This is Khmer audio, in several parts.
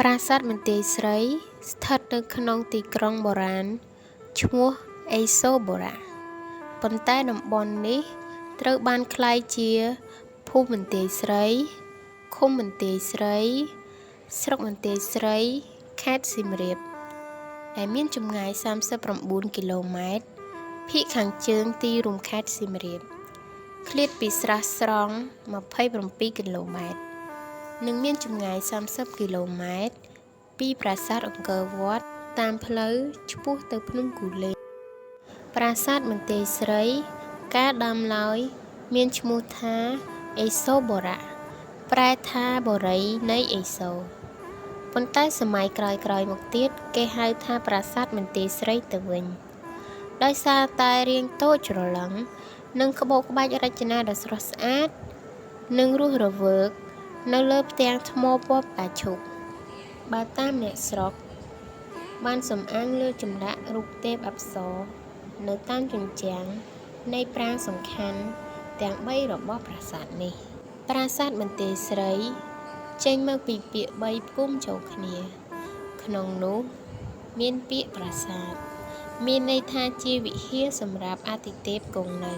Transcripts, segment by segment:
ប្រាសាទបន្ទាយស្រីស្ថិតនៅក្នុងទីក្រុងបុរាណឈ្មោះឥសូរបុរៈ ប៉ុន្តែតំបន់នេះត្រូវបានក្លាយជាភូមិបន្ទាយស្រី ឃុំបន្ទាយស្រី ស្រុកបន្ទាយស្រី ខេត្តសៀមរាប ដែលមានចម្ងាយ 39 គីឡូម៉ែត្រ ភាគខាងជើងទីរួមខេត្តសៀមរាប ឃ្លាតពីស្រះស្រង់ 27 គីឡូម៉ែត្រ និងមានចម្ងាយ 30 គីឡូម៉ែត្រពីប្រាសាទអង្គរវត្តតាមផ្លូវឆ្ពោះទៅភ្នំគូលែន ប្រាសាទបន្ទាយស្រី កាលដើមឡើយមានឈ្មោះថា ឥសូរបុរៈ ប្រែថាបុរីនៃឥសូរ ប៉ុន្តែសម័យក្រោយៗមកទៀតគេហៅថាប្រាសាទបន្ទាយស្រីទៅវិញ ដោយសារតែរាងតូចច្រឡឹង និងក្បូរក្បាច់រចនាដ៏ស្រស់ស្អាត និងរស់រវើកនៅលើផ្ទាំងថ្មពណ៌ផ្កាឈូក បើតាមអ្នកស្រុក បានសំអាងលើចម្លាក់រូបទេពអប្សរនៅតាមជញ្ជាំងនៃប្រាង្គសំខាន់ទាំងបីរបស់ប្រាសាទនេះ ប្រាសាទបន្ទាយស្រី ចេញមកពីពាក្យបីផ្គុំចូលគ្នា ក្នុងនោះមានពាក្យប្រាសាទ មានន័យថាជាវិហារសម្រាប់អាទិទេពគង់នៅ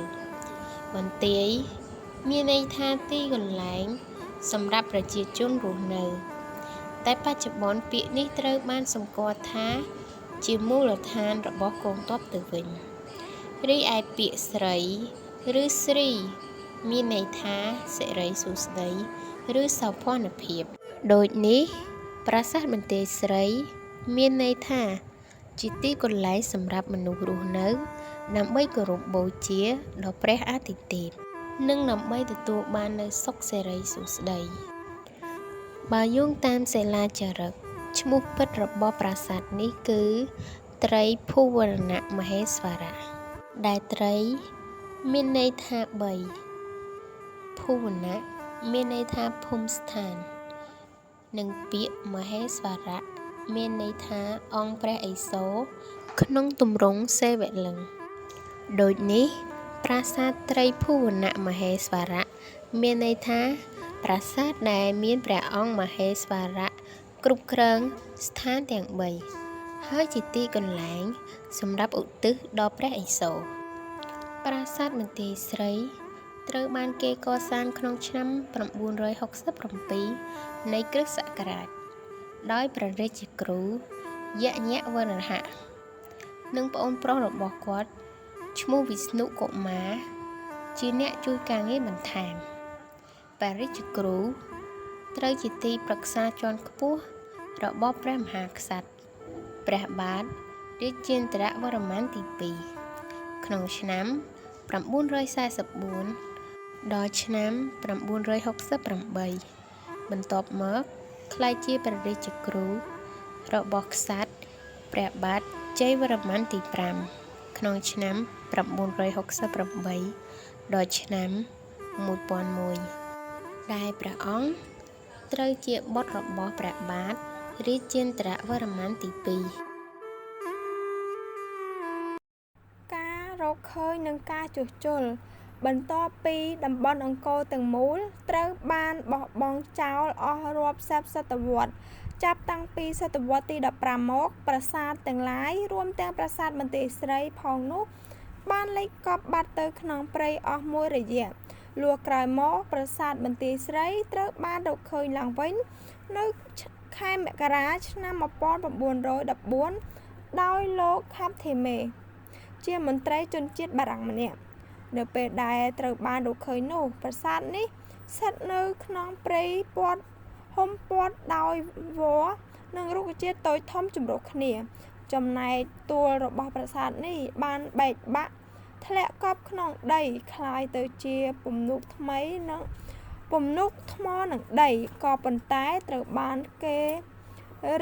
បន្ទាយ មានន័យថាទីកន្លែងសម្រាប់ប្រជាជនរស់នៅ តែបច្ចុប្បន្នពាក្យនេះត្រូវបានសម្គាល់ថាជាមូលដ្ឋានរបស់កងទ័ពទៅវិញ រីឯពាក្យស្រី ឬស្រី មានន័យថាសិរីសួស្តី ឬសោភ័ណភាព ដូចនេះ ប្រាសាទបន្ទាយស្រី មានន័យថាជាទីកន្លែងសម្រាប់មនុស្សរស់នៅ ដើម្បីគោរពបូជាដល់ព្រះអាទិទេព និងដើម្បីទទួលបាននូវសុខសិរីសួស្តី បើយោងតាមសិលាចារឹក ឈ្មោះពិតរបស់ប្រាសាទនេះគឺ ត្រីភូវរណមហេស្វរៈ ដែលត្រីមានន័យថាបី ភូវណៈមានន័យថាភូមិស្ថាន និងពាក្យមហេស្វរៈមានន័យថាអង្គព្រះឥសូរក្នុងទម្រង់សិវលិង្គ ដូចនេះ ប្រាសាទត្រីភូវនមហេស្វរៈ មានន័យថាប្រាសាទដែលមានព្រះអង្គមហេស្វរៈគ្រប់គ្រងស្ថានទាំងបី ហើយជាទីកន្លែងសម្រាប់ឧទ្ទិសដល់ព្រះឥសូរ ប្រាសាទបន្ទាយស្រី ត្រូវបានគេកសាងក្នុងឆ្នាំ 967 នៃគ្រិស្តសករាជ ដោយព្រះរាជគ្រូ យញ្ញវរហៈ និងប្អូនប្រុសរបស់គាត់ឈ្មោះវិស្ណុកុមារ ជាអ្នកជួយការងារបន្ថែម ព្រះរាជគ្រូត្រូវជាទីប្រឹក្សាជាន់ខ្ពស់របស់ព្រះមហាក្សត្រ ព្រះបាទរាជេន្ទ្រវរ្ម័នទី 2 ក្នុងឆ្នាំ 944 ដល់ឆ្នាំ 968 បន្ទាប់មកក្លាយជាព្រះរាជគ្រូរបស់ក្សត្រព្រះបាទជ័យវរ្ម័នទី 5 ក្នុងឆ្នាំ 968 ដល់ឆ្នាំ 1001 ដែលព្រះអង្គត្រូវជាបុត្ររបស់ព្រះបាទរាជេន្ទ្រវរ្ម័នទី 2 ការរកឃើញនិងការជួសជុល បន្ទាប់ពីតំបន់អង្គរទាំងមូលត្រូវបានបោះបង់ចោលអស់រាប់សិបសតវត្សចាប់តាំងពីសតវត្សទី15មក ប្រាសាទទាំងឡាយ រួមទាំងប្រាសាទបន្ទាយស្រីផងនោះ បានលិចកប់បាត់ទៅក្នុងព្រៃអស់មួយរយៈ លុះក្រោយមកប្រាសាទបន្ទាយស្រីត្រូវបានរកឃើញឡើងវិញនៅខែមករាឆ្នាំ1914ដោយលោកខាប់ធីមេ ជាមន្ត្រីជនជាតិបារាំងម្នាក់ នៅពេលដែលត្រូវបានរកឃើញនោះ ប្រាសាទនេះស្ថិតនៅក្នុងព្រៃព័ទ្ធហ៊ុមព័ទ្ធដោយវល្លិនិងរុក្ខជាតិតូចធំចម្រុះគ្នា ចំណែកទួលរបស់ប្រាសាទនេះបានបែកបាក់ធ្លាក់កប់ក្នុងដីក្លាយទៅជាពំនូកថ្មីនិងពំនូកថ្មនិងដីក៏ប៉ុន្តែត្រូវបានគេ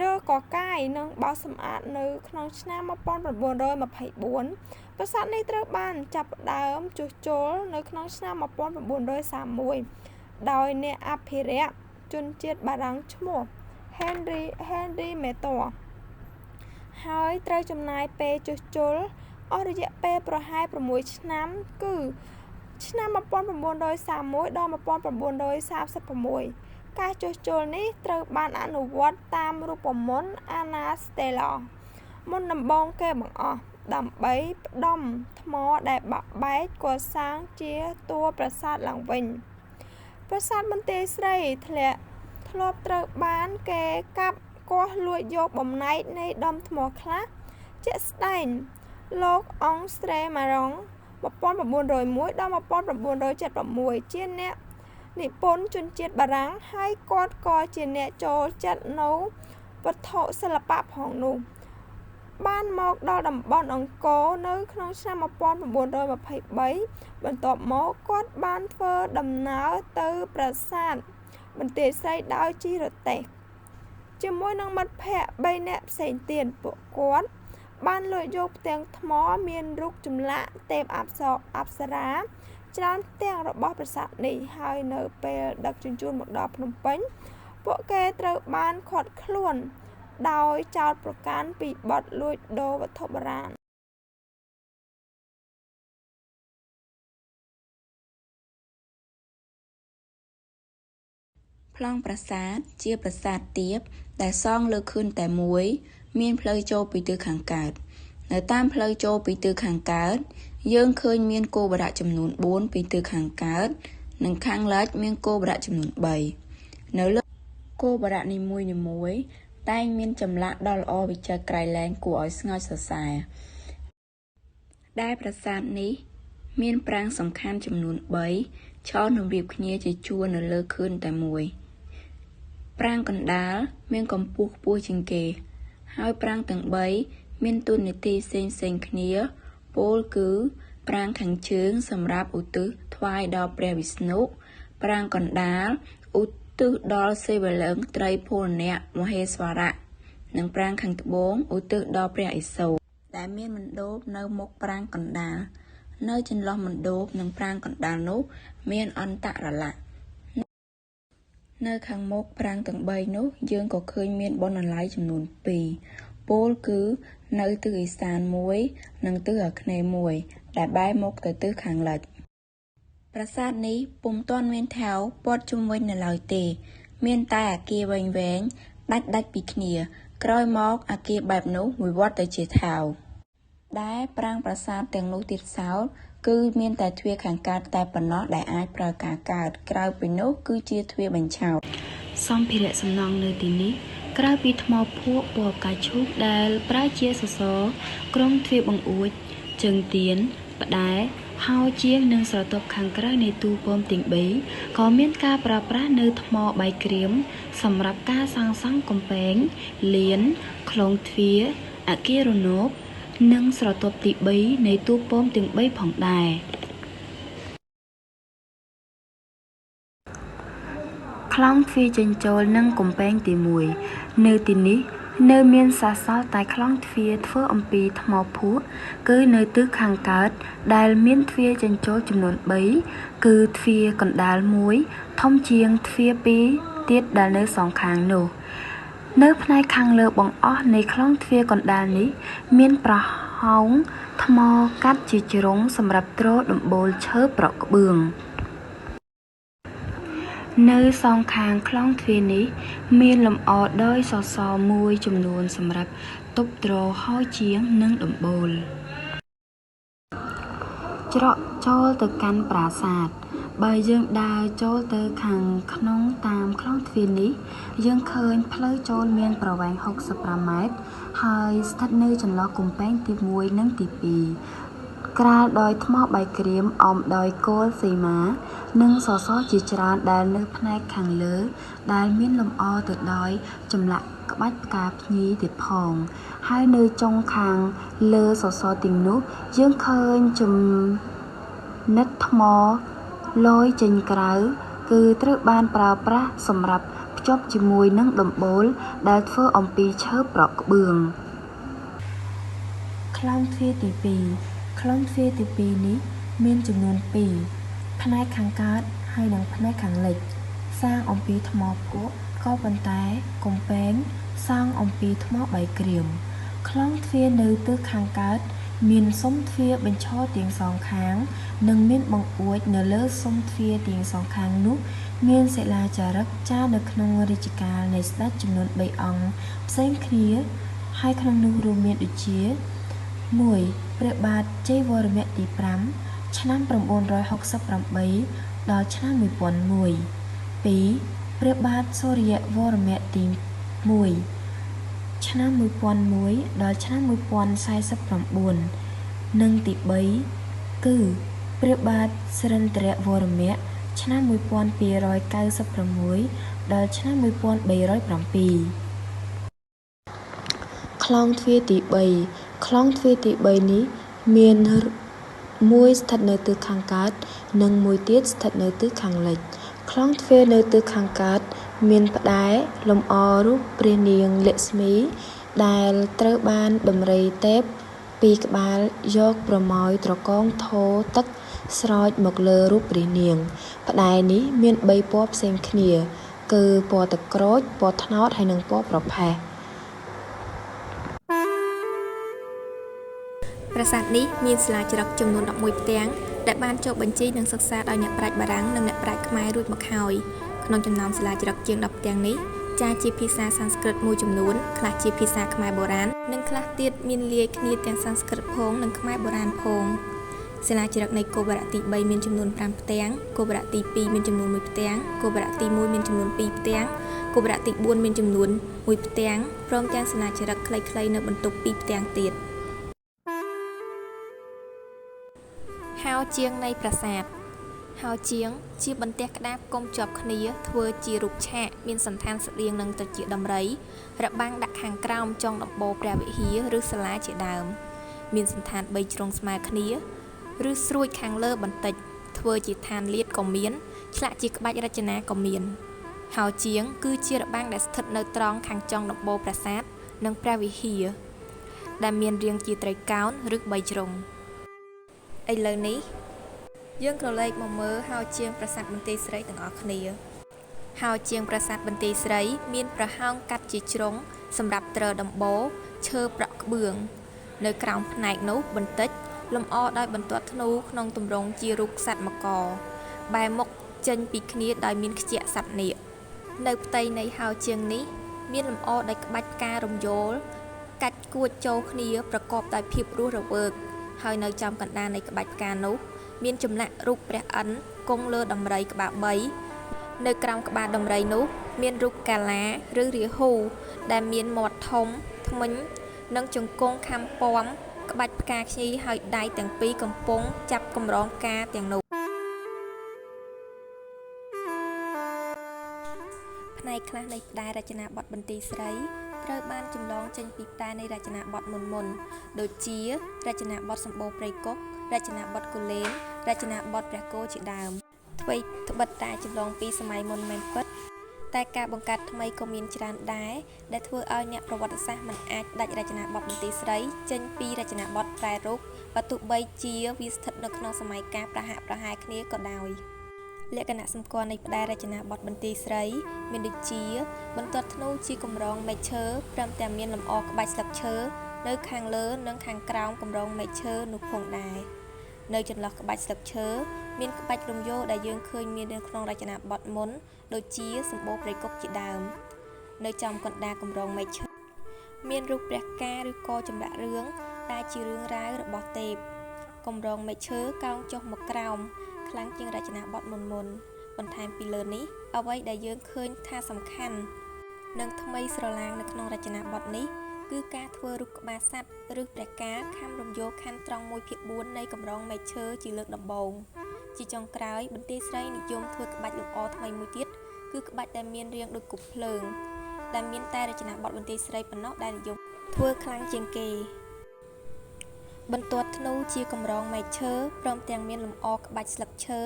រើកកាយនិងបោសសម្អាតនៅក្នុងឆ្នាំ1924 ប្រាសាទនេះត្រូវបានចាប់ផ្ដើមជួសជុលនៅក្នុងឆ្នាំ1931ដោយអ្នកអភិរក្សជនជាតិបារាំងឈ្មោះ Henri Henri Metor ហើយត្រូវចំណាយពេលជួសជុលអស់រយៈពេលប្រហែល6ឆ្នាំគឺឆ្នាំ1931ដល់1936 ការជួសជុលនេះត្រូវបានអនុវត្តតាមរូបមន្តអាណាស្តេឡ មុនដំបូងគេបង្អស់ ដើម្បីផ្តុំថ្មដែលបាក់បែកកសាងជាតួប្រាសាទឡើងវិញ ប្រាសាទបន្ទាយស្រីធ្លាក់ធ្លាប់ត្រូវបានគេកាប់គាស់លួចយកបំណែកនៃដុំថ្មខ្លះ ជាក់ស្តែង លោក អង់ស្រេ ម៉ារ៉ុង 1901-1976 ជាអ្នកនិពន្ធជនជាតិបារាំង ហើយគាត់ក៏ជាអ្នកចូលចិត្តនូវវត្ថុសិល្បៈផងនោះ បានមកដល់តំបន់អង្គរនៅក្នុងឆ្នាំ1923 បន្ទាប់មកគាត់បានធ្វើដំណើរទៅប្រាសាទបន្ទាយស្រីដោយជិះរទេះជាមួយនឹងមិត្តភក្តិបីនាក់ផ្សេងទៀត ពួកគាត់បានលួចយកផ្ទាំងថ្មមានរូបចម្លាក់ទេពអប្សរអប្សរាច្រើនផ្ទាំងរបស់ប្រាសាទនេះ ហើយនៅពេលដឹកជញ្ជូនមកដល់ភ្នំពេញ ពួកគេត្រូវបានឃាត់ខ្លួនដោយចោទប្រកាន់ពីបទលួចដូរវត្ថុបុរាណ ប្លង់ប្រាសាទជាប្រាសាទទាបដែលសង់លើខឿនតែមួយ មានផ្លូវចូលពីទិសខាងកើត នៅតាមផ្លូវចូលពីទិសខាងកើត យើងឃើញមានគោបុរៈចំនួន4ពីទិសខាងកើត និងខាងលិចមានគោបុរៈចំនួន3 នៅលើគោបុរៈនីមួយៗតែងមានចម្លាក់ដ៏ល្អវិចិត្រក្រៃលែងគួរឲ្យស្ងើចសរសើរ ដែលប្រាសាទនេះមានប្រាង្គសំខាន់ចំនួន3 ឈរនម្រៀបគ្នាជាជួរនៅលើខឿនតែមួយ ប្រាង្គកណ្ដាលមានកម្ពស់ខ្ពស់ជាងគេ ហើយប្រាង្គទាំង3មានតួនាទីផ្សេងៗគ្នា ពោលគឺប្រាង្គខាងជើងសម្រាប់ឧទ្ទិសថ្វាយដល់ព្រះវិស្ណុ ប្រាង្គកណ្ដាលឧទ្ទិសដល់សិវលិង្គត្រីភូរៈមហេស្វរៈ និងប្រាង្គខាងត្បូងឧទ្ទិសដល់ព្រះឥសូរ ដែលមានមណ្ឌបនៅមុខប្រាង្គកណ្ដាល នៅចន្លោះមណ្ឌបនិងប្រាង្គកណ្ដាលនោះមានអន្តរលៈ នៅខាងមុខប្រាង្គទាំង3នោះយើងក៏ឃើញមានបណ្ណាល័យចំនួន2 ពោលគឺនៅទិសឦសានមួយ និងទិសអាគ្នេយ៍មួយ ដែលបែរមុខទៅទិសខាងលិច ប្រាសាទនេះពុំទាន់មានថែវព័ទ្ធជុំវិញនៅឡើយទេ មានតែអគារវែងៗដាច់ៗពីគ្នា ក្រោយមកអគារបែបនោះវិវត្តទៅជាថែវ ដែលប្រាង្គប្រាសាទទាំងនោះទៀតសោតគឺមានតែទ្វារខាងកើតតែប៉ុណ្ណោះដែលអាចប្រើការកើត ក្រៅពីនោះគឺជាទ្វារបញ្ឆោត សម្ភារៈសំណង់នៅទីនេះ ក្រៅពីថ្មភក់ពណ៌ផ្កាឈូកដែលប្រើជាសសរក្រុងទ្វារបង្អួច ជើងទៀន ផ្ដែហោជាងនិងស្រទាប់ខាងក្រៅនៃទូពមទាំង3 ក៏មានការប្រើប្រាស់នៅថ្មបាយក្រៀមសម្រាប់ការសាងសង់កំពែង លាន ក្លងទ្វារ អគាររណប និងស្រទាប់ទី3នៃទូពមទាំង3ផងដែរ ក្លោងទ្វារចេញចូលនិងកំពែងទី1 នៅទីនេះនៅមានសសល់តែក្លោងទ្វារធ្វើអំពីថ្មភក់គឺនៅទិសខាងកើតដែលមានទ្វារចេញចូលចំនួន3 គឺទ្វារកណ្ដាលមួយធំជាងទ្វារពីរទៀតដែលនៅសងខាងនោះ នៅផ្នែកខាងលើបង្អស់នៃក្លោងទ្វារកណ្ដាលនេះមានប្រហោងថ្មកាត់ជាជ្រុងសម្រាប់ទ្រដំបូលឈើប្រក់ក្បឿង នៅសងខាងក្លោងទ្វារនេះមានលម្អដោយសសរមួយចំនួនសម្រាប់ទប់ទ្រហោជាងនិងដំបូល ច្រកចូលទៅកាន់ប្រាសាទ បើយើងដើរចូលទៅខាងក្នុងតាមក្លោងទ្វារនេះ យើងឃើញផ្លូវចូលមានប្រវែង65ម៉ែត្រ ហើយស្ថិតនៅចន្លោះកំពែងទី1និងទី2 ក្រាលដោយថ្មបាយក្រៀមអមដោយគោលសីមា និងសសរជាច្រើនដែលនៅផ្នែកខាងលើដែលមានលម្អទៅដោយចម្លាក់ក្បាច់ផ្កាភ្ញីទៀតផង ហើយនៅចុងខាងលើសសរទាំងនោះយើងឃើញចំណិតថ្មលយចេញក្រៅ គឺត្រូវបានប្រើប្រាស់សម្រាប់ភ្ជាប់ជាមួយនឹងដំបូលដែលធ្វើអំពីឈើប្រក់ក្បឿង ក្លោងទ្វារទី2 ក្លោងទ្វារទី2នេះមានចំនួន2 ផ្នែកខាងកើតហើយនិងផ្នែកខាងលិច សាងអំពីថ្មភក់ក៏ប៉ុន្តែកំពែងសង់អំពីថ្មបាយក្រៀម ក្លោងទ្វារនៅទិសខាងកើតមានស៊ុមទ្វារបញ្ឈរទាំងសងខាង និងមានបង្អួចនៅលើស៊ុមទ្វារទាំងសងខាងនោះ មានសិលាចារឹកចារនៅក្នុងរាជកាលនៃស្ដេចចំនួន ៣ អង្គផ្សេងគ្នា ហើយក្នុងនោះរួមមានដូចជា ១ ព្រះបាទជ័យវរ្ម័នទី ៥ ឆ្នាំ ៩៦៨ ដល់ឆ្នាំ ១០០១ ២ ព្រះបាទសូរ្យវរ្ម័នទី ១ ឆ្នាំ ១០០១ ដល់ឆ្នាំ ១០៤៩ និងទី ៣ គឺព្រះបាទសិរិន្ទ្រវរ្ម័ន ឆ្នាំ ១២៩៦ ដល់ឆ្នាំ ១៣០៧ ក្លោងទ្វារទី ៣ ក្លោងទ្វារទី ៣ នេះមានមួយស្ថិតនៅទិសខាងកើត និងមួយទៀតស្ថិតនៅទិសខាងលិច ក្លោងទ្វារនៅទិសខាងកើតមានផ្តែរលម្អរូបព្រះនាងលក្ស្មី ដែលត្រូវបានដំរីទេពពីរក្បាលយកប្រមោយត្រកងថូទឹកស្រោចមកលើរូបព្រះនាង ផ្តែរនេះមាន ៣ ពណ៌ផ្សេងគ្នា គឺពណ៌ទឹកក្រូច ពណ៌ត្នោត ហើយនិងពណ៌ប្រផេះ ប្រាសាទនេះមានសិលាចារឹកចំនួន 11 ផ្ទាំង ដែលបានចុះបញ្ជីនិងសិក្សាដោយអ្នកប្រាជ្ញបារាំងនិងអ្នកប្រាជ្ញខ្មែររួចមកហើយ ក្នុងចំណោមសិលាចារឹកជាង ១០ ផ្ទាំងនេះ ចារជាភាសាសំស្ក្រឹតមួយចំនួន ខ្លះជាភាសាខ្មែរបុរាណ និងខ្លះទៀតមានលាយគ្នាទាំងសំស្ក្រឹតផងនិងខ្មែរបុរាណផង សិលាចារឹកនៃគោបុរៈទី ៣ មានចំនួន ៥ ផ្ទាំង គោបុរៈទី ២ មានចំនួន ១ ផ្ទាំង គោបុរៈទី ១ មានចំនួន ២ ផ្ទាំង គោបុរៈទី ៤ មានចំនួន ១ ផ្ទាំង ព្រមទាំងសិលាចារឹកខ្លីៗនៅបន្ទប់ ២ ផ្ទាំងទៀត ហោជាងនៃប្រាសាទ ហោជាង ជាបន្ទះក្តារផ្គុំជាប់គ្នា ធ្វើជារូបឆាក មានសណ្ឋានស្រដៀងនឹងត្រចៀកដំរី របាំងដាក់ខាងក្រោមចុងដំបូលព្រះវិហារ ឬសាលាជាដើម មានសណ្ឋាន ៣ ជ្រុងស្មើគ្នា ឬស្រួចខាងលើបន្តិច ធ្វើជាឋានលាតក៏មាន ឆ្លាក់ជាក្បាច់រចនាក៏មាន ហោជាង គឺជារបាំងដែលស្ថិតនៅត្រង់ខាងចុងដំបូលប្រាសាទ និងព្រះវិហារ ដែលមានរាងជាត្រីកោណ ឬ ៣ ជ្រុង ឥឡូវនេះ យើងក្រឡេកមកមើលហោជាងប្រាសាទបន្ទាយស្រីទាំងអស់គ្នា ហោជាងប្រាសាទបន្ទាយស្រីមានប្រហោងកាត់ជាជ្រុងសម្រាប់ទ្រដំបូលឈើប្រក់ក្បឿង នៅក្រោមផ្នែកនោះបន្តិចលម្អដោយបន្ទាត់ធ្នូក្នុងទម្រង់ជារូបសត្វមករ បែរមុខចេញពីគ្នាដោយមានខ្ជាក់សត្វនាគ នៅផ្ទៃនៃហោជាងនេះមានលម្អដោយក្បាច់ផ្ការំយោលកាច់កួចចូលគ្នាប្រកបដោយភាពរស់រវើក ហើយនៅចំកណ្តាលនៃក្បាច់ផ្កានោះ មានចម្លាក់រូបព្រះឥន្ទ្រគង់លើដំរីក្បាលបី នៅក្រោមក្បាលដំរីនោះមានរូបកាឡាឬរាហូដែលមានមាត់ធំ ធ្មេញ និងជង្គង់ខាំពាំក្បាច់ផ្កាខ្ញីហើយដៃទាំងពីរកំពុងចាប់កម្រងផ្កាទាំងនោះ ផ្នែកខ្លះនៃផ្តែររចនាបថបន្ទាយស្រី ត្រូវបានចម្លងចេញពីផ្តែរនៃរចនាបថមុនៗ ដូចជា រចនាបថសម្បូណ៍ព្រៃគុក រចនាបថគូលែន រចនាបថព្រះគោជាដើម ថ្វីត្បិតតែចម្លងពីសម័យមុនមែនពិត តែការបង្កើតថ្មីក៏មានច្រើនដែរ ដែលធ្វើឲ្យអ្នកប្រវត្តិសាស្ត្រមិនអាចដាច់រចនាបថបន្ទាយស្រីចេញពីរចនាបថប្រែរូប បើទោះបីជាវាស្ថិតនៅក្នុងសម័យកាលប្រហាក់ប្រហែលគ្នាក៏ដោយ លក្ខណៈសម្គាល់នៃផ្តែររចនាបថបន្ទាយស្រី មានដូចជា បន្ទាត់ធ្នូជាកម្រងមែកឈើ ព្រមទាំងមានលម្អក្បាច់ស្លឹកឈើនៅខាងលើនិងខាងក្រោមកម្រងមែកឈើនោះផងដែរ នៅចន្លោះក្បាច់ស្លឹកឈើ មានក្បាច់រំយោលដែលយើងឃើញមាននៅក្នុងរចនាបថមុន ដូចជាសម្បូណ៍ព្រៃគុកជាដើម នៅចំកណ្តាលកម្រងមែកឈើ មានរូបព្រះកាឬក៏ចម្លាក់រឿងដែលជារឿងរ៉ាវរបស់ទេព កម្រងមែកឈើកោងចុះមកក្រោមខ្លាំងជាងរចនាបថមុនៗ បន្ថែមពីលើនេះ អ្វីដែលយើងឃើញថាសំខាន់ និងថ្មីស្រឡាងនៅក្នុងរចនាបថនេះ គឺការធ្វើរូបក្បាលសត្វឬព្រះកាលខាំរំយោលខណ្ឌត្រង់ 1/4 នៃកម្រងមែកឈើជាលើកដំបូង ជាចុងក្រោយ បន្ទាយស្រីនិយមធ្វើក្បាច់លម្អថ្មីមួយទៀត គឺក្បាច់ដែលមានរាងដូចគប់ភ្លើង ដែលមានតែរចនាបថបន្ទាយស្រីប៉ុណ្ណោះដែលនិយមធ្វើខ្លាំងជាងគេ បន្ទាត់ធ្នូជាកម្រងមែកឈើ ព្រមទាំងមានលម្អក្បាច់ស្លឹកឈើ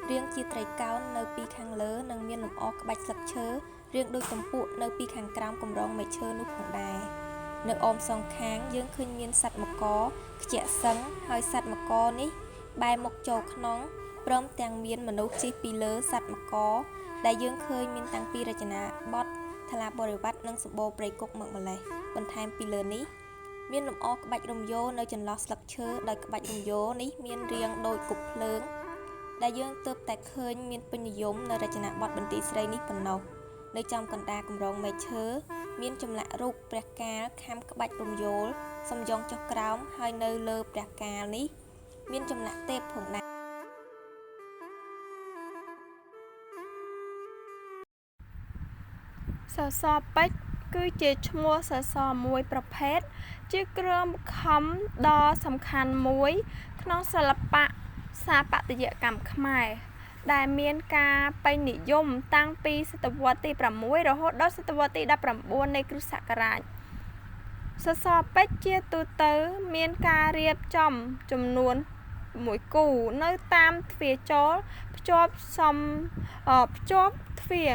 រាងជាត្រីកោណនៅពីខាងលើនិងមានលម្អក្បាច់ស្លឹកឈើរាងដូចទំពក់នៅពីខាងក្រោមកម្រងមែកឈើនោះផងដែរ នៅអមសងខាងយើងឃើញមានសត្វមករខ្ជាក់សឹងហើយសត្វមករនេះបែរមុខចូលក្នុង ព្រមទាំងមានមនុស្សជិះពីលើសត្វមករដែលយើងឃើញមានតាំងពីរចនាបថថ្លាបរិវត្តនិងសម្បូណ៍ព្រៃគុកមកម្ល៉េះ បន្ថែមពីលើនេះ មានលម្អក្បាច់រំយោលនៅចន្លោះស្លឹកឈើដោយក្បាច់រំយោលនេះមានរាងដូចគប់ភ្លើង ដែលយើងទើបតែឃើញមានពេញនិយមនៅរចនាបថបន្ទាយស្រីនេះប៉ុណ្ណោះនៅចំកណ្ដាលកម្រងមែកឈើមានចម្លាក់រូបព្រះកាលខាំក្បាច់រំយោលសំយងចុះក្រោមហើយនៅលើព្រះកាលនេះមានចម្លាក់ទេពផងដែរ សសរពេជ្រគឺជាឈ្មោះសសរមួយប្រភេទជាគ្រឿងបង្ខំដ៏សំខាន់មួយក្នុងសិល្បៈស្ថាបត្យកម្មខ្មែរដែលមានការពេញនិយមតាំងពីសតវត្សទី6រហូតដល់សតវត្សទី19នៃគ្រិស្តសករាជសសរពេជ្រជាទូទៅមានការរៀបចំចំនួនមួយគូនៅតាមទ្វារចូលភ្ជាប់សំភ្ជាប់ទ្វារ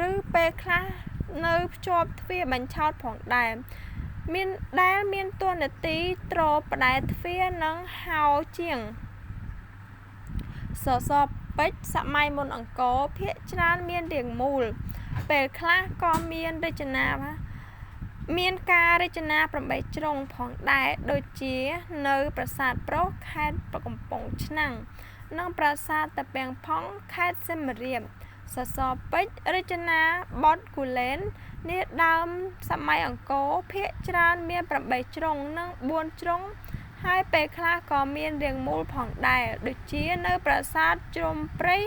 ឬពេលខ្លះនៅភ្ជាប់ទ្វារបញ្ឆោតផងដែរមានដែលមានតួនាទីទ្រផ្ដែទ្វារនិងហោជាងសសរពេជ្រសម័យមុនអង្គរភាគច្រើនមានរាងមូលពេលខ្លះក៏មានរចនាមានការរចនា8ជ្រុងផងដែរដូចជានៅប្រាសាទប្រុសខេត្តកំពង់ឆ្នាំងនិងប្រាសាទតាពាំងផង់ខេត្តសៀមរាបសសរពេជ្ររចនាបថគូលែននាដើមសម័យអង្គរភាគច្រើនមាន8ជ្រុងនិង4ជ្រុងហើយពេលខ្លះក៏មានរាងមូលផងដែរដូចជានៅប្រាសាទជ្រុំព្រៃ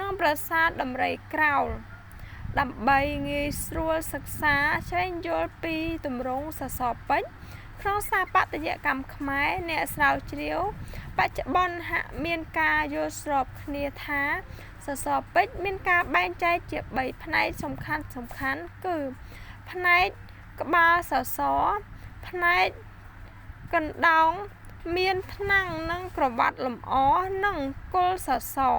និងប្រាសាទដំរីក្រោលដើម្បីងាយស្រួលសិក្សាស្វែងយល់ពីទម្រង់សសរពេជ្រក្នុងស្ថាបត្យកម្មខ្មែរអ្នកស្រាវជ្រាវបច្ចុប្បន្នហាក់មានការយល់ស្របគ្នាថាសសរពេជ្រមានការបែងចែកជា3ផ្នែកសំខាន់ៗគឺផ្នែកក្បាលសសរផ្នែកកណ្ដោងមានថ្នាំងនិងក្រវ៉ាត់លម្អនិងគល់សសរ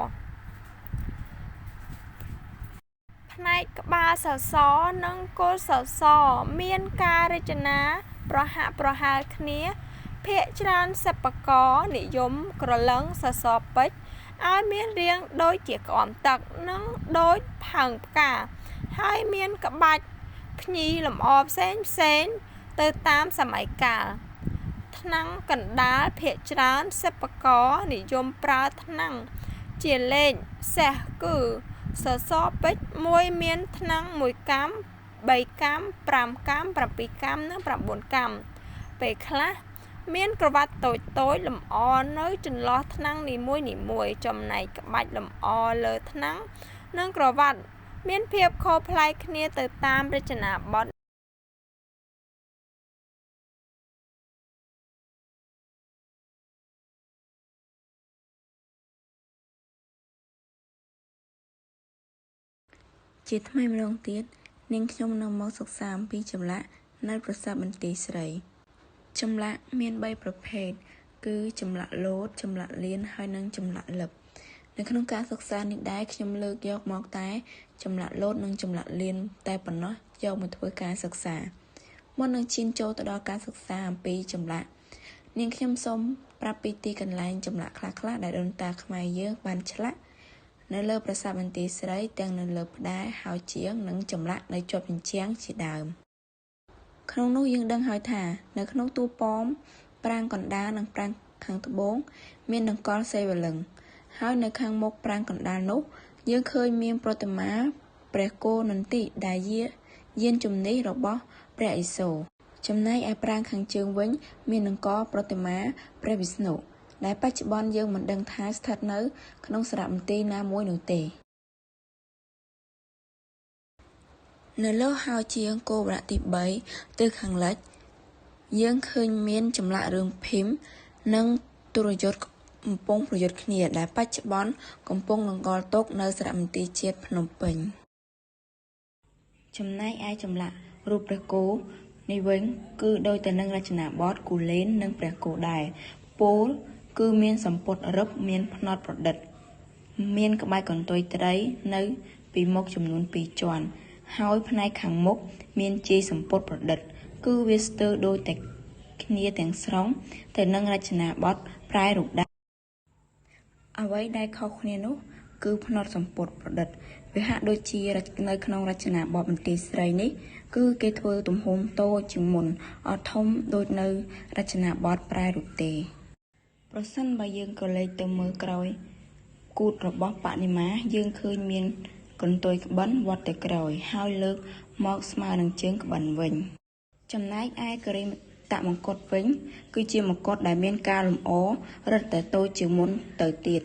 ផ្នែកក្បាលសសរនិងគល់សសរមានការរចនាប្រហាក់ប្រហែលគ្នាភាគច្រើនសិប្បករនិយមក្រឡឹងសសរពេជ្រឲ្យមានរាងដូចជាក្អមទឹកនិងដូចផើងផ្កាហើយមានក្បាច់ភ្ញីលម្អផ្សេងៗទៅតាមសម័យកាលថ្នាំងកណ្ដាលភាគច្រើនសិប្បករនិយមប្រើថ្នាំងជាលេខសេះគឺសសរពេជ្រមួយមានថ្នាំង1កាំ3កាំ5កាំ7កាំនិង9កាំពេលខ្លះមានក្រវ៉ាត់តូចៗលម្អនៅចន្លោះថ្នាំងនីមួយៗចំណែកក្បាច់លម្អលើថ្នាំងនិងក្រវ៉ាត់មានភាពខុសប្លែកគ្នាទៅតាមរចនាបថ ជាថ្មីម្ដងទៀតនាងខ្ញុំនឹងមកសិក្សាអំពីចម្លាក់នៅប្រាសាទបន្ទាយស្រីចម្លាក់មាន3ប្រភេទគឺចម្លាក់លោតចម្លាក់លៀនហើយនិងចម្លាក់លឹបនៅក្នុងការសិក្សានេះដែរខ្ញុំលើកយកមកតែចម្លាក់លោតនិងចម្លាក់លៀនតែប៉ុណ្ណោះយកមកធ្វើការសិក្សាមុននឹងឈានចូលទៅដល់ការសិក្សាអំពីចម្លាក់នាងខ្ញុំសូមប្រាប់ពីទីកន្លែងចម្លាក់ខ្លះៗដែលដូនតាខ្មែរយើងបានឆ្លាក់នៅលើប្រាសាទបន្ទាយស្រីទាំងនៅលើផ្តែរហោជាងនិងចម្លាក់នៅជាប់ជញ្ជាំងជាដើមក្នុងនោះយើងដឹងហើយថានៅក្នុងតួប៉មប្រាង្គកណ្ដាលនិងប្រាង្គខាងត្បូងមានដង្កល់សិវលិង្គហើយនៅខាងមុខប្រាង្គកណ្ដាលនោះយើងឃើញមានប្រតិមាព្រះគោនន្ទិដែលយានជំនិះរបស់ព្រះឥសូរចំណែកឯប្រាង្គខាងជើងវិញមានដង្កល់ប្រតិមាព្រះវិស្ណុដែលបច្ចុប្បន្នយើងមិនដឹងថាស្ថិតនៅក្នុងសារមន្ទីរណាមួយនោះទេនៅលើហោជាងគោបុរៈទី3ទិសខាងលិចយើងឃើញមានចម្លាក់រឿងភីមនិងទុរយុទ្ធកំពុងប្រយុទ្ធគ្នាដែលបច្ចុប្បន្នកំពុងតម្កល់ទុកនៅសារមន្ទីរជាតិភ្នំពេញចំណែកឯចម្លាក់រូបព្រះគោនេះវិញគឺដូចទៅនឹងរចនាបថគូលែននិងព្រះគោដែរពោលគឺមានសម្ពុតរឹបមានផ្នត់ប្រឌិតមានក្បាច់កន្ទុយត្រីនៅពីមុខចំនួន2ជាន់ហើយផ្នែកខាងមុខមានជាយសម្ពុតប្រឌិតគឺវាស្ទើរដូចតែគ្នាទាំងស្រុងទៅនឹងរចនាបថប្រែរូបដែរអ្វីដែលខុសគ្នានោះគឺផ្នត់សម្ពុតប្រឌិតវាហាក់ដូចជានៅក្នុងរចនាបថបន្ទាយស្រីនេះគឺគេធ្វើទំហំតូចជាងមុនអត់ធំដូចនៅរចនាបថប្រែរូបទេប្រសិនបើយើងក៏លេចទៅមើលក្រោយ គូទរបស់បដិមាយើងឃើញមានកន្ទុយក្បិនវត្តទៅក្រោយហើយលើកមកស្មើនឹងជើងក្បិនវិញចំណែកឯគិរីតមកុដវិញគឺជាមកុដដែលមានការលម្អរឹតតែតូចជាងមុនទៅទៀត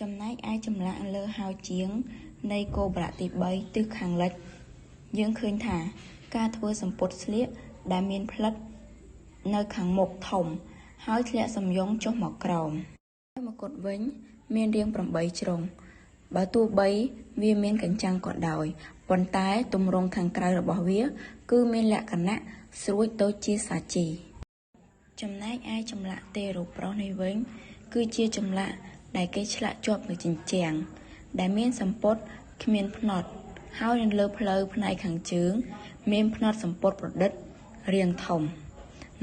ចំណែកឯចម្លាក់លើហោជាងនៃគោបុរៈទី3ទិសខាងលិចយើងឃើញថាការធ្វើសម្ពុតស្លៀកដែលមានផ្លិតនៅខាងមុខធំហើយធ្លាក់សំយងចុះមកក្រោមមកុដវិញមានរាង8ជ្រុងបើទោះបីវាមានកញ្ចាំងក៏ដោយប៉ុន្តែទម្រង់ខាងក្រៅរបស់វាគឺមានលក្ខណៈស្រួចដូចជាសាជីចំណែកឯចម្លាក់ទេរូបប្រុសនេះវិញគឺជាចម្លាក់ដែលគេឆ្លាក់ជាប់នឹងជញ្ជាំងដែលមានសម្ពុតគ្មានផ្នត់ហើយនៅលើផ្លូវផ្នែកខាងជើងមានផ្នត់សម្ពុតប្រឌិតរាងធំ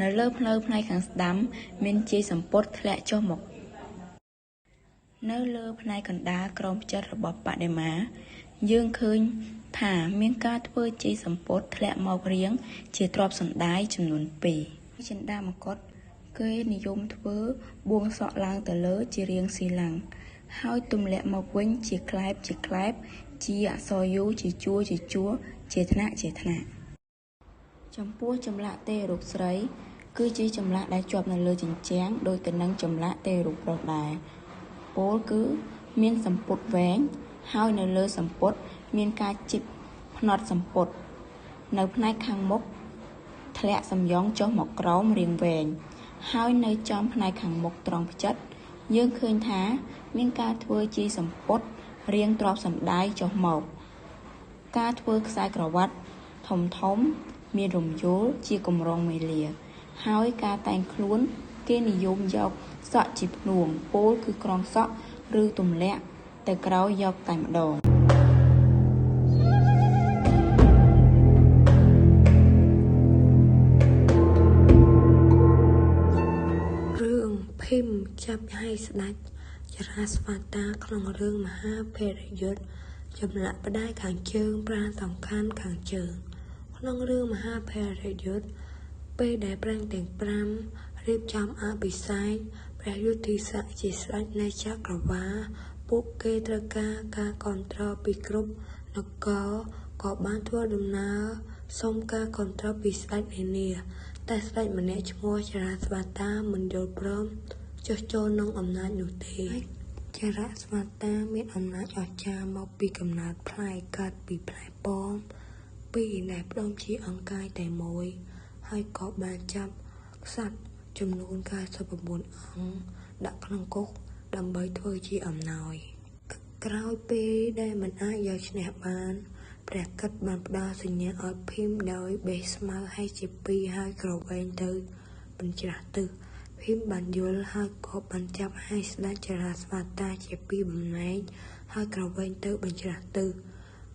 នៅលើផ្លូវផ្នែកខាងស្ដាំមានជាយសម្ពុតធ្លាក់ចុះមកនៅលើផ្នែកកណ្ដាលក្រោមផ្ចិតរបស់បដិមាយើងឃើញថាមានការធ្វើជាយសម្ពុតធ្លាក់មករាងជាទ្រព្យសណ្ដាយចំនួន2ចិន្តាមកុដគេនិយមធ្វើបួងសក់ឡើងទៅលើជារាងស៊ីឡាំងហើយទម្លាក់មកវិញជាក្លែបជាក្លែបជាអក្សរយូជាជួរជាជួរជាថ្នាក់ជាថ្នាក់ចំពោះចម្លាក់ទេរូបស្រីគឺជាចម្លាក់ដែលជាប់នៅលើជញ្ជាំងដូចទៅនឹងចម្លាក់ទេរូបប្រុសដែរពោលគឺមានសម្ពុតវែងហើយនៅលើសម្ពុតមានការជីបផ្នត់សម្ពុតនៅផ្នែកខាងមុខធ្លាក់សំយងចុះមកក្រោមរាងវែងហើយនៅចំផ្នែកខាងមុខត្រង់ផ្ចិតយើងឃើញថាមានការធ្វើជាសម្ពុតរាងទ្របសណ្ដាយចុះមកការធ្វើខ្សែក្រវ៉ាត់ធំធំមានរំយោលជាកម្រងមេលាហើយការតែងខ្លួនគេនិយមយកសក់ជាភ្នួងពោលគឺក្រងសក់ឬទម្លាក់ទៅក្រោយយកតែម្ដងរឿងភីមចាប់ឲ្យស្ដេចចរាស្វាតាក្នុងរឿងមហាភារយុទ្ធចម្លាក់ផ្នែកខាងជើងប្រាសំខាន់ខាងជើងក្នុងរឿងមហាភារយុទ្ធពេលដែលប្រាំងទាំង5រៀបចំអភិសេកព្រះយុទ្ធិស័កជាស្ដេចនៃចក្រវាលពួកគេត្រូវការការគាំទ្រពីគ្រប់នគរក៏បានធ្វើដំណើរសុំការគាំទ្រពីស្ដេចនានាតែស្ដេចម្នាក់ឈ្មោះចរាស្វាតាមិនយល់ព្រមចុះចូលក្នុងអំណាចនោះទេចរាស្វាតាមានអំណាចអស្ចារ្យមកពីកំណើតផ្លែកើតពីផ្លែប៉ោមពីរដែលផ្ដុំជាអង្គកាយតែមួយហើយក៏បានចាប់ក្សត្រចំនួន99អង្គដាក់ក្នុងគុកដើម្បីធ្វើជាអំណោយក្រោយពេលដែលមិនអាចយកឈ្នះបានព្រះកិត្តបានផ្ដល់សញ្ញាឲ្យភីមដោយបេះស្មៅឲ្យជាពីរហើយក្រវែងទៅបញ្ច្រាស់ទិសភីមបានយល់ហើយក៏បានចាប់ឲ្យស្ដេចចរាស្វាតាជាពីរបំណែកហើយក្រវែងទៅបញ្ច្រាស់ទិស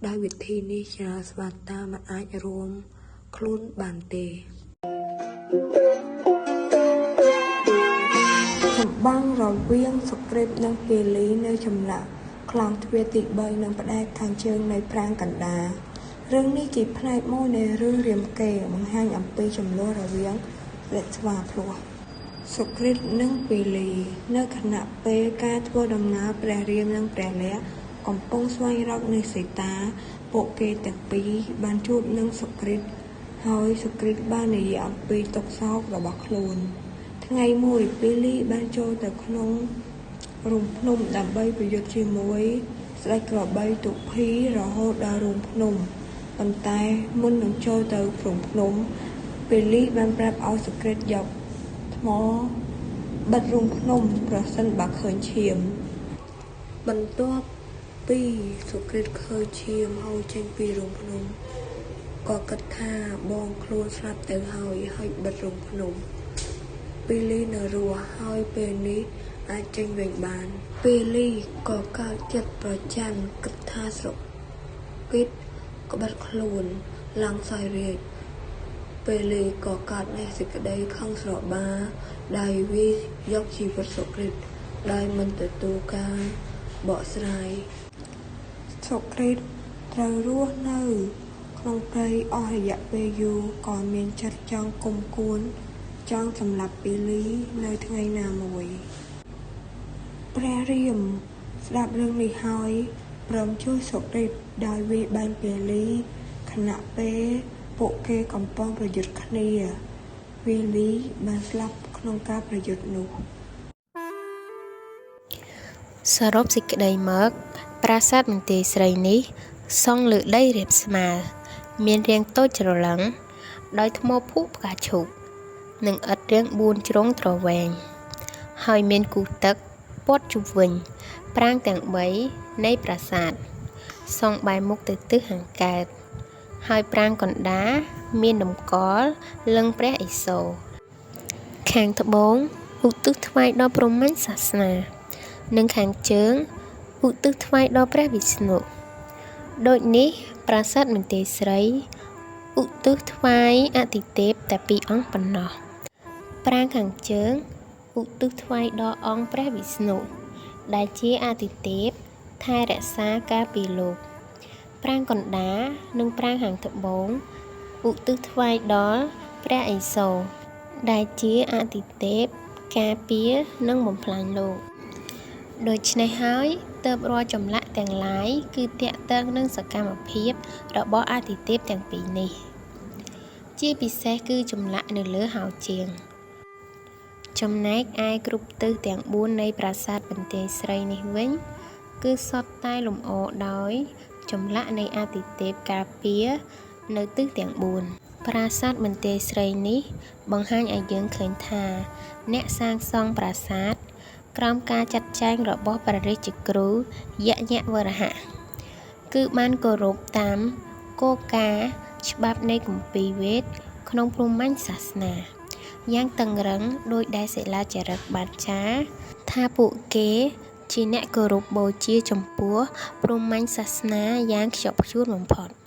ដោយវិធីនេះចរាស្វាតាមិនអាចរួមខ្លួនបានទេសម្បាំងរវាងសុក្រិតនិងពាលីនៅចម្លាក់ក្លងទ្វារទី3និងផ្នែកខាងជើងនៃប្រាង្គកណ្ដាលរឿងនេះជាផ្នែកមួយនៃរឿងរាមកេរ្តិ៍បង្ហាញអំពីចំនួនរវាងស្ដេចស្វាភ្លោះសុក្រិតនិងពាលីនៅខណៈពេលការធ្វើដំណើរព្រះរាមនិងព្រះលក្សណ៍កំពុងស្វែងរកនាងសីតាពួកគេទាំងពីរបានជួបនឹងសុក្រិតហើយសុក្រិតបាននិយាយអំពីទុក្ខសោករបស់ខ្លួនថ្ងៃមួយពាលីបានចូលទៅក្នុងរូងភ្នំដើម្បីប្រយុទ្ធជាមួយស្ដេចក្របីទុភីរហូតដល់រូងភ្នំប៉ុន្តែមុននឹងចូលទៅរូងភ្នំពាលីបានប្រាប់ឲ្យសុក្រិតយកថ្មបិទរូងភ្នំប្រសិនបើឃើញឈាមបន្ទាប់ពីសុក្រិតឃើញឈាមហូរចេញពីរូងភ្នំក៏គិតថាបងខ្លួនស្លាប់ទៅហើយហើយបិទរូងភ្នំពាលីនៅរស់ហើយពេលនេះអាចចេញវិញបានពាលីក៏កើតចិត្តប្រច័ណ្ឌគិតថាសុក្រិតក្បត់ខ្លួនឡើងសោយរាជពាលីក៏កើតនៃសេចក្តីខឹងស្របាដោយវាយកជីវិតសុក្រិតដោយមិនទទួលការបកស្រាយសុក្រិតត្រូវរស់នៅក្នុងព្រៃអស់រយៈពេលយូរក៏មានចិត្តចង់គុំគួនចង់សម្លាប់ពាលីនៅថ្ងៃណាមួយ ព្រះរាមស្ដាប់រឿងនេះហើយព្រមជួយសុគ្រីពដោយវាយបាញ់ពាលីខណៈពេលពួកគេកំពុងប្រយុទ្ធគ្នា ពាលីបានស្លាប់ក្នុងការប្រយុទ្ធនោះ សរុបសេចក្តីមក ប្រាសាទបន្ទាយស្រីនេះសង់លើដីរាបស្មើ មានរាងតូចច្រឡឹង ដោយថ្មភក់ផ្កាឈូក និងឥដ្ឋរាង ៤ ជ្រុងទ្រវែង ហើយមានគូទឹកព័ទ្ធជុំវិញ ប្រាង្គទាំង ៣ នៃប្រាសាទ សង់បែរមុខទៅទិសខាងកើត ហើយប្រាង្គកណ្ដាលមានតម្កល់លិង្គព្រះឥសូរ ខាងត្បូងឧទ្ទិសថ្វាយដល់ព្រហ្មញ្ញសាសនា និងខាងជើងឧទ្ទិសថ្វាយដល់ព្រះវិស្ណុ ដូចនេះប្រាសាទបន្ទាយស្រីឧទ្ទិសថ្វាយអាទិទេពតែ ២ អង្គប៉ុណ្ណោះ ប្រាង្គខាងជើងឧទ្ទិសថ្វាយដល់អង្គព្រះវិស្ណុ ដែលជាអាទិទេពថែរក្សាការពារលោក ប្រាង្គកណ្ដាលនិងប្រាង្គខាងត្បូងឧទ្ទិសថ្វាយដល់ព្រះឥសូរ ដែលជាអាទិទេពការពារនិងបំផ្លាញលោក ដូច្នេះហើយទើបរាល់ចម្លាក់ទាំងឡាយគឺទាក់ទងនឹងសកម្មភាពរបស់អាទិទេពទាំងពីរនេះ ជាពិសេសគឺចម្លាក់នៅលើហោជាង ចំណែកឯគ្រប់ទិសទាំង ៤ នៃប្រាសាទបន្ទាយស្រីនេះវិញ គឺសុទ្ធតែលម្អដោយចម្លាក់នៃអាទិទេពការពារនៅទិសទាំង ៤ ប្រាសាទបន្ទាយស្រីនេះបង្ហាញឲ្យយើងឃើញថា អ្នកសាងសង់ប្រាសាទក្រោមការចាត់ចែងរបស់ព្រះរាជគ្រូយញ្ញវរហៈ គឺបានគោរពតាមគោលការណ៍ច្បាប់នៃគម្ពីរវេទក្នុងព្រហ្មញ្ញសាសនា យ៉ាងតឹងរ៉ឹងដូចដែលសិលាចារឹកបានចារថាពួកគេជាអ្នកគោរពបូជាចំពោះព្រហ្មញ្ញសាសនាយ៉ាងខ្ជាប់ខ្ជួនបំផុត។